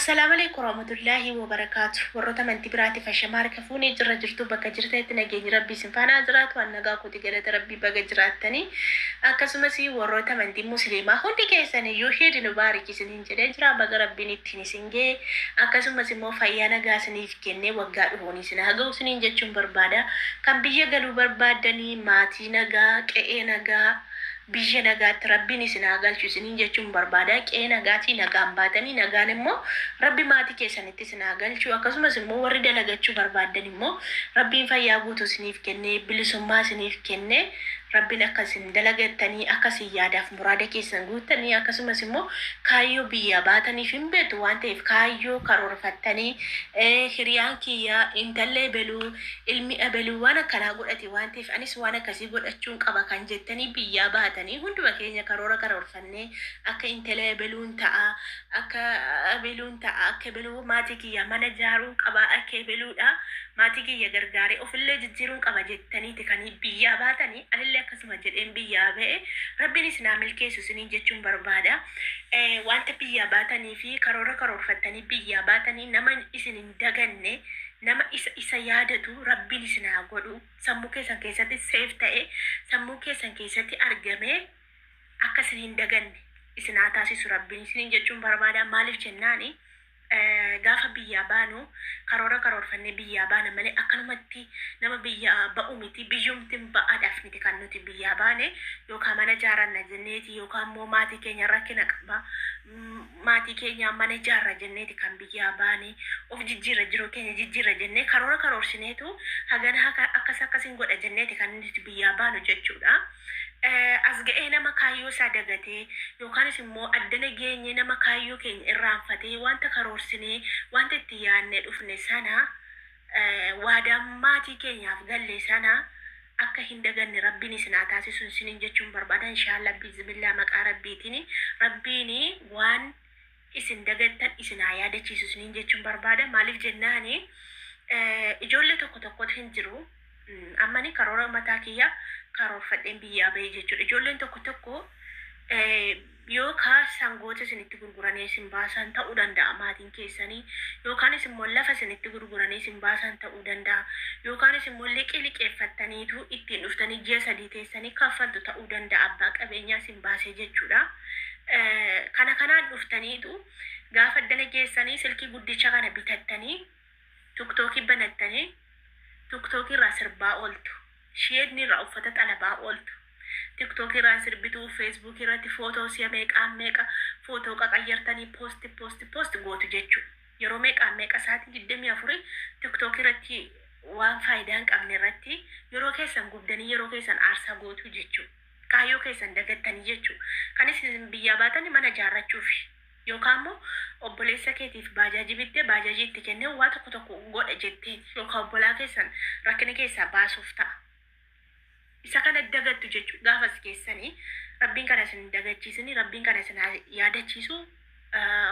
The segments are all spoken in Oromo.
Assalaamu alaikum warahmatullaahi wabarakaatu. Warroota amantii biraatiif ashamaa harka fuunee jirra jirtu bakka jirtanitti nageenyi rabbii isin faana haa jiraatu. An nagaa kooti galata rabbii baga jiraattanii. Akkasumas warroota amantii musliimaa hundi keessan iyyuu Eid Mubaarak isiniin jedhee jira. Baga rabbiin ittiin isin ga'e. Akkasumas immoo fayyaa nagaa isiniif kennee waggaa dhufuun isin haa ga'u isiniin jechuun barbaada. Kan biyya galuu barbaaddanii maatii nagaa, qe'ee nagaa, biyya nagaatti rabbiin isin haa galchu isiniin jechuun barbaada. Qe'ee nagaatii nagaan baatanii nagaan immoo rabbi maatii keessanitti isin haa galchu. Akkasumas immoo warri dalagachuu barbaaddan immoo rabbiin fayyaa guutuu isiniif kennee bilisummaa isiniif kennee rabbiin akka isin dalagattanii akka isin yaadaaf muraada keessan guuttanii akkasumas immoo kaayyoo biyyaa baataniif hin beektu waan ta'eef kaayyoo karoorfattanii hiriyaan kiyyaa intallee beluu ilmi ebeluu waan akkanaa godhate waan ta'eef anis waan akkasii godhachuun qaba kan jettanii biyyaa baatanii hunduma keenya karoora karoorfannee akka intala ebeluun ta'a akka ebeluun ta'a akka ebeluu maatii kiyya mana ijaaruun qaba akka ebeluudha maatii kiyya gargaaree ofillee jijjiiruun qaba jettaniiti kan biyyaa baatanii anillee akkasuma jedheen biyyaa ba'e rabbiinis naa milkeessu isiniin jechuun barbaada. Wanta biyyaa baatanii fi karoora karoorfattanii biyyaa baatanii nama isin hin daganne nama isa yaadatu rabbiin isin haa godhu. Sammuu keessan keessatti seef ta'e sammuu keessan keessatti argamee akka isin hin daganne isin haa taasisu rabbiin isiniin jechuun barbaada. Maaliif jennaani gaafa biyyaa baanu karoora karoorfannee biyyaa baana malee akkanumatti nama biyyaa ba'u miti biyyumti ba'aadhaaf miti kan nuti biyyaa baane yookaan mana ijaaranna jenneeti yookaan immoo maatii keenya rakkina qaba maatii keenya mana ijaarra jenneeti kan biyyaa baane of jijjiirra jiruu keenya jijjiirra jennee karoora karoorsineetu hagana akkas akkasiin godha jenneeti kan nuti biyyaa baanu jechuudha. As ga'ee nama kaayyoo isaa dagatee yookaanis immoo addana geenye nama kaayyoo keenya irraanfatee wanta karoorsinee wanta itti yaadne dhufne sana waadaan maatii keenyaaf galle sana akka hin daganne rabbiin isin haa taasisu isiniin jechuun barbaada. Inshaallah bismillah maqaa rabbiitiin rabbiin waan isin dagattan isin haa yaadachiisu isiniin jechuun barbaada. Maaliif jennaani ijoollee tokko tokkotu hin jiru. Ammani karoora mataa kiyya karoorfadheen biyyaa bahee jechuudha. Ijoolleen tokko tokko yookaan sangoota isinitti gurguranii isin baasan ta'uu danda'a maatiin keessanii yookaanis immoo lafa isinitti gurguranii isin baasan ta'uu danda'a yookaanis immoo liqii liqeeffattaniitu ittiin dhuftanii ji'a 3 teessanii kaffaltu ta'uu danda'a abbaa qabeenyaa isin baasee jechuudha. Kana kanaan dhuftaniitu gaafa addana geessanii silkii guddicha kana bitattanii tiktookii banattanii tiktookii irraa sirbaa ooltu. Sheedni irraa uffata xalabaa ooltu. Tiktookii irraa sirbituu, feesbuukii irratti footoo si'a meeqaan meeqa footoo qaqayyartanii poosti poosti poosti gootu jechuudha. Yeroo meeqaan meeqa sa'aatii 24 tiktookii irratti waan faayidaa hin qabne irratti yeroo keessan gubdanii yeroo keessan aarsaa gootu jechuudha. Kaayyoo keessan dagattanii jechuudha. Kan isin biyyaa baatanii mana ijaarrachuufi. Yookaan immoo obboleessa keetiif baajaajii bittee baajaajii itti kennee waa tokko tokko godha jetteeti yookaan obbolaa keessan rakkina keessaa baasuuf ta'a. Isa kana dagattu jechuudha. Gaafas keessanii rabbiin kana isin dagachiisanii rabbiin kana isin yaadachiisu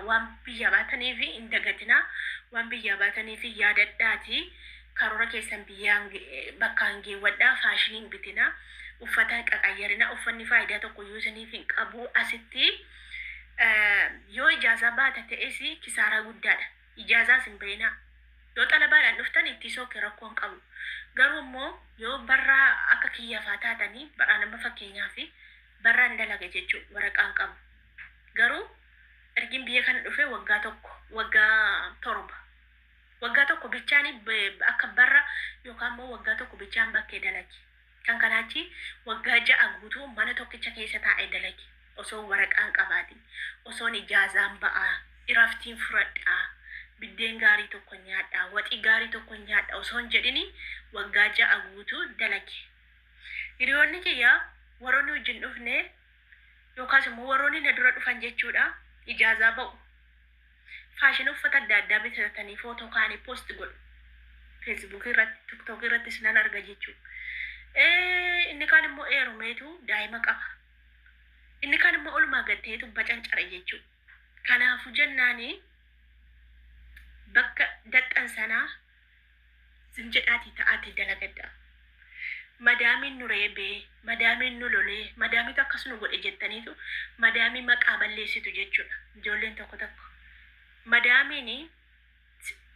waan biyya baatanii fi hin dagatinaa waan biyya baatanii fi yaadadhaati karoora keessan biyyaan bakkaan geewwadhaa faashinii hin bitinaa uffata qaqayyarinaa uffanni faayidaa tokko iyyuu isiniif hin qabu asitti yoo ijaazaa baata ta'es kisaaraa guddaadha. Ijaazaas hin bahinaa. Yoo xalabaadhaan dhuftan itti sooke rakkoo hin qabu. Garuu immoo yoo barraa akka kiyyafaa taatanii barraa nama fakkeenyaa fi barraan dalaga jechuudha waraqaan qabu. Garuu ergin biyya kana dhufe waggaa 1 waggaa 7 waggaa 1 bichaan akka barra yookaan immoo waggaa 1 bichaan bakkee dalage. Kan kanaachi waggaa 6 guutuu mana tokkicha keessa taa'ee dalage. Osoo waraqaan qabaatin osoon ijaazaan ba'aa iraftiin fudhadhaa biddeen gaarii tokko nyaadhaa waxii gaarii tokko nyaadha osoo hin jedhini waggaa 6 guutuu dalage. Hiriyoonni kiyya warroonni wajjin dhufne yookaas immoo warroonni na dura dhufan jechuudha ijaazaa ba'u. Faashinii uffata adda addaa bitatanii footoo kaa'anii poost godhu. Feesbuukii irratti, tiktookii irrattis nan arga jechuudha. Inni kaan immoo eerumeetu daa'ima qaba. Inni kaan immoo olumaa gatteetu bacancare jechuudha. Kanaafuu jennaani bakka daxxan sanaa zim jedhaatii ta'aatii dalagadhaa. Madaamiin nu reebee, madaamiin nu lolee, madaamiitu akkas nu godhe jettaniitu madaamii maqaa balleessitu jechuudha. Ijoolleen tokko tokko. Madaamiin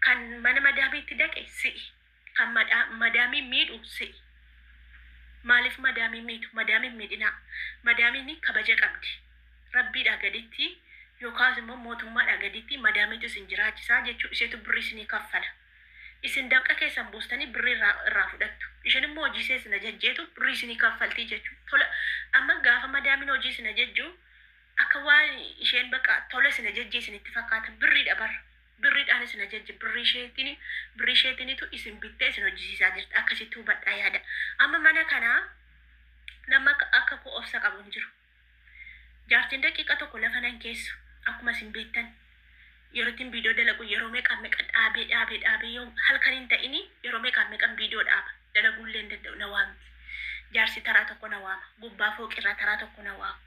kan mana madaamiitti dhaqe si'i. Kan madaamiin miidhu si'i. Maaliif madaamiin miitu? Madaamiin miidhinaa. Madaamiin kabaja qabdi. Rabbiidhaa gaditti yookaas immoo mootummaadhaa gaditti madaamiitu isin jiraachisaa jechuudha. Isheetu birrii isinii kaffala. Isin dafqa keessan buustanii birrii irraa fudhattu. Isheen immoo hojii ishee isin ajajjeetu birrii isinii kaffaltii jechuudha. Tola amma gaafa madaamiin hojii isin ajajju akka waan isheen bakka tola isin ajajjee isinitti fakkaata. Birriidha bara. Birriidhaan isin ajajje, birrii isheetinitu isin bittee isin hojjisiisaa jirti. Akkasitti hubadhaa yaada. Amma mana kanaa nama akka koo obsa qabu hin jiru. Jaartiin daqiiqa tokko lafa nan keessu, akkuma isin beektan. Yeroo ittiin viidiyoo dalagu yeroo meeqa meeqa dhaabee dhaabee dhaabee, yoo halkan hin ta'ini yeroo meeqa meeqan viidiyoo dhaaba, dalaguullee hin danda'u, na waamti. Jaarsi taraa tokko na waama. Gubbaa fooqirraa taraa tokko na waama.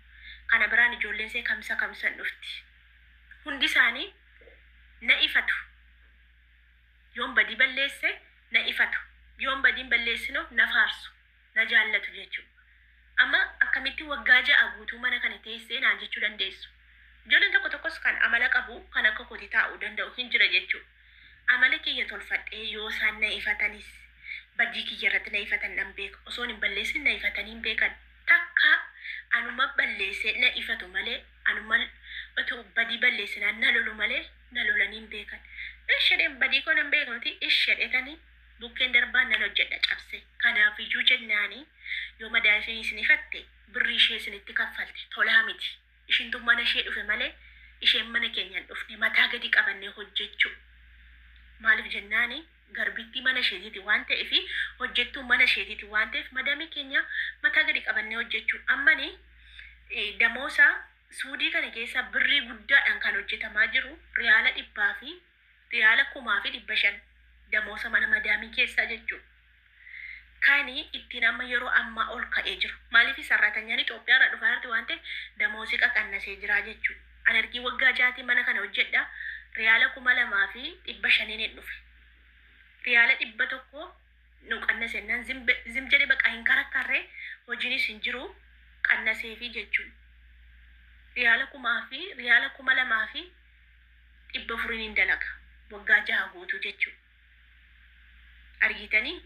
Kana biraan ijoolleen see kamsa kamsan dhufti. Hundi isaanii na ifatu. Yoon badii balleesse na ifatu. Yoon badiin balleessino na faarsu. Na jaallatu jechuudha. Amma akkamitti waggaa 6 guutuu mana kana teessee naan jechuu dandeessu. Ijoolleen tokko tokkos kan amala qabu kan akka kooti taa'uu danda'u hin jira jechuudha. Amala kiyya tolfadhee yoo isaan na ifatanis badii kiyya irratti na ifatan nan beeka. Osoon hin balleessin na ifatanii hin beekan. Takka anuma balleessee na ifatu malee, anuma otoo badii balleessinaan na lolu malee na lolanii hin beekan. Ishedheen badii koo nan beeka miti, ishedhetanii bukkeen darbaan nan hojjedha cabse. Kanaafiyyuu jennaani yoo madaamiin isin ifatte, birrii ishee isinitti kaffalte, tolaa miti. Ishintu mana ishee dhufe malee isheen mana keenya hin dhufne, mataa gadi qabannee hojjechuu. Maaliif jennaani garbittii mana isheetiiti waan ta'eef, hojjettuu mana isheetiiti waan ta'eef, madaamii keenya mataa gadi qabannee hojjechuu. Ammani damoosa Suudii kana keessa birrii guddaadhaan kan hojjetamaa jiru riyaala 100 fi riyaala 1500 damoosa mana madaamii keessaa jechuudha. Kani ittiin amma yeroo ammaa ol ka'ee jiru. Maaliif sarratanyaan Itoophiyaa irraa dhufaa jirti waan ta'eef damoosii qaqannasee jira jechuudha. Ani ergii waggaa 6tii mana kana hojjedha, riyaala 2500n hin dhufe. Riyaala 100 nu qannasennaan zim jedhe, baqa hin karakkarree, hojiinis hin jiru, qannaseefi jechuudha. Riyaala kumaa fi riyaala 2400n hin dalaga waggaa 6 guutuu jechuudha. Argitanii,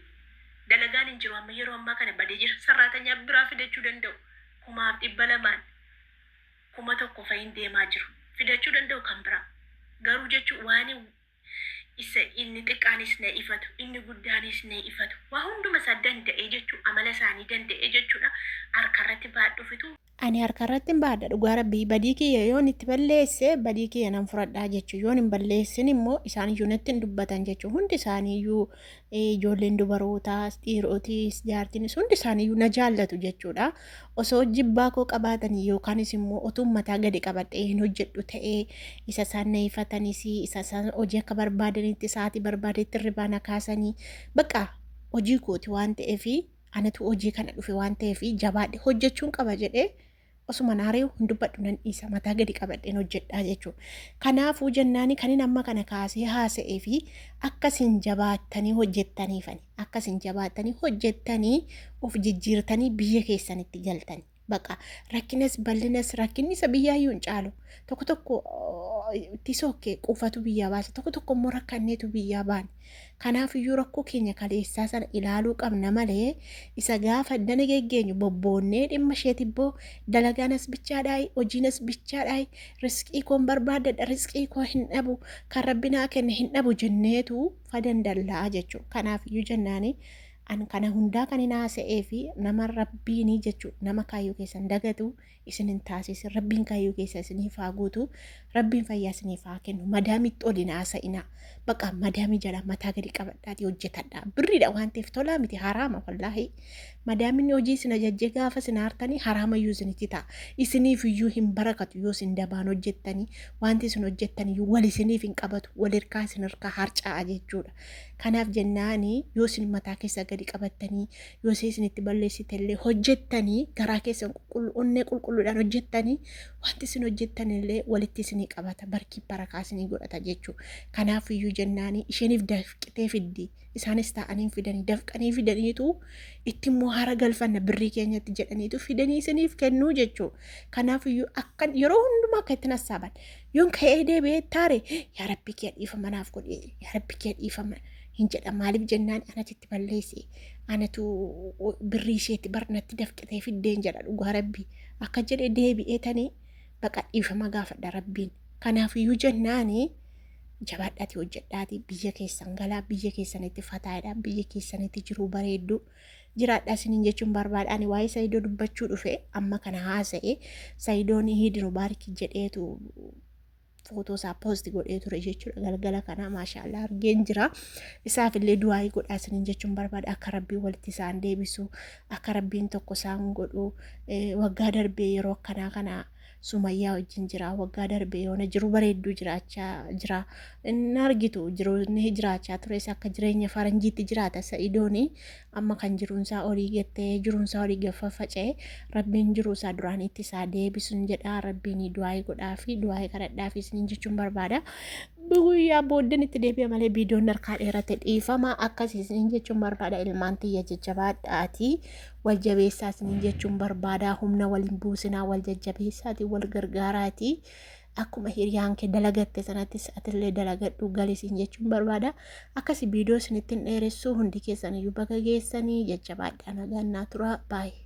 dalagaan hin jiru, amma yeroo ammaa kana badee jira. Sarraatanyaa biraa fidachuu danda'u, 1200n 1000 fa'iin deemaa jiru. Fidachuu danda'u kan biraa. Garuu jechuun waan isa inni xiqqaanis na ifatu, inni guddaanis na ifatu. Waa hunduma isaa danda'ee jechuu, amala isaanii danda'ee jechuudha. Harkarratti baadhufitu. Ani harka irratti hin baadha, dhugaa rabbii. Badii kiyya yoon itti balleesse badii kiyya nan fudhadhaa jechuudha. Yoon hin balleessin immoo isaan iyyuu natti hin dubbatan jechuudha. Hundi isaaniiyyuu, ijoolleen dubarootaas, dhiirotis, jaartinis, hundi isaaniiyyuu na jaallatu jechuudha. Osoo jibbaa koo qabaatanii yookaanis immoo otuu mataa gadi qabadhee hin hojjedhu ta'ee, isa isaan na ifatanis, isa isaan hojii akka barbaadanitti sa'aatii barbaadetti hirribaa na kaasanii, bakka hojii kooti waan ta'eef, anatu hojii kana dhufe waan ta'eef jabaadhe hojjechuun qaba jedhee osuma naaree hin dubbadhu, nan dhiisa, mataa gadi qabadheen hojjedhaa jechuudha. Kanaafuu jennaani kanin amma kana kaasee haasa'ee fi akkasin jabaattanii hojjettaniifani, akkasin jabaattanii hojjettanii of jijjiirtanii biyya keessanitti galtanii. Baqa rakkinas bal'inas, rakkinni isa biyyaayyuu hin caalu. Tokko tokko itti sokkee quufatu biyyaa baasa. Tokko tokko immoo rakkanneetu biyyaa baane. Kanaaf iyyuu rakkoo keenya kaleessaa sana ilaaluu qabna malee, isa gaafa dana geggeenyu bobboonnee dhimma isheetibboo dalagaan as bichaadhaayi, hojiin as bichaadhaayi, riskii koon barbaadadha, riskii koo hin dhabu, kan rabbi naa kenne hin dhabu jenneetu fadandallaa jechuudha. Kanaaf iyyuu jennaani an kana hundaa kan hin haasa'ee fi nama rabbiinii jechuudha. Nama kaayyoo keessan dagatu isin hin taasisin. Rabbiin kaayyoo keessa isiniif haa guutu, rabbiin fayyaa isiniif haa kennu. Madaamitti ol hin haasa'inaa, baqa madaamii jala mataa gadi qabadhaatii hojjetadhaa. Birriidha waan ta'eef tolaa miti, haraama wallaahi. Madaaminni hojii isin ajajjee gaafa isin aartanii haraamayyuu isinitti ta'a. Isiniif iyyuu hin barakatu yoo isin dabaan hojjettanii. Wanti isin hojjettan iyyuu wal isiniif hin qabatu, wal hirkaa isin hirkaa harca'a jechuudha. Kanaaf jennaani yoo isin mataa keessa gadi qabattanii, yoo ishee isinitti balleessitellee hojjettanii, garaa keessan qulqulluu, onnee qulqulluudhaan hojjettanii, Wanti isin hojjettan illee walitti isinii qabata, barkii barakaa isinii godhata jechuudha. Kanaaf iyyuu jennaanii isheenif dafqitee fiddi. Isaanis taa'anii fidanii dafqanii fidaniitu itti immoo hara galfanna birrii keenyatti jedhaniitu fidanii isiniif kennuu jechuudha. Kanaaf iyyuu akkan yeroo hundumaa akka itti nassaaban yoon ka'ee deebi'ee taare, yaa rabbi kee dhiifama naaf godhi, yaa rabbi kee dhiifama hin jedha. Maaliif jennaan anatu itti balleesse, anatu birrii isheetti barnatti dafqitee fiddeen jedha. Dhugaa rabbi akka jedhe deebi'ee tanii baqa dhiifama gaafadha rabbiin. Kanaaf iyyuu jennaanii jabaadhaatii hojjedhaatii biyya keessan galaa, biyya keessanitti fataadha, biyya keessanitti jiruu bareedduu jiraadhaa isiniin jechuun barbaada. Ani waa'ee Sayidoo dubbachuu dhufe amma kana haasa'e. Sayidoon Iid Mubaarik jedheetu footoo isaa poosti godhee ture jechuudha galgala kana, maashaallah, argeen jira. Isaaf illee du'aayii godhaa isiniin jechuun barbaada, akka rabbiin walitti isaan deebisu, akka rabbiin tokko isaan godhu. Waggaa darbee yeroo akkanaa kana Sumayyaa wajjin jira. Waggaa darbee yoona jiru bareedduu jiraachaa jira. Inni argitu jiruun jiraachaa tures akka jireenya faranjiitti jiraata Sa'idooni. Amma kan jiruunsaa olii gattee jiruunsaa olii gad faffaca'e, rabbiin jiruusaa duraaniitti isaa deebisuun jedha. Rabbiin du'aayii godhaa fi du'aayii kadhadhaa fi isiniin jechuun barbaada. Guyyaa booddeen itti deebi'a malee viidiyoon harkaa dheerate, dhiifama. Akkasii isiniin jechuun barbaada. Ilmaan tiyya, jajjabaadhaatii wal jabeessaa isiniin jechuun barbaada. Humna waliin buusinaa, wal jajjabeessaatii wal gargaaraatii. Akkuma hiriyaan kee dalagatte sanattis atillee dalagadhu galisiin jechuun barbaada. Akkasi viidiyoo isinitti hin dheeressu. Hundi keessan iyyuu baga geessanii, jajjabaadhaa, nagaan naa tura, baay'ee.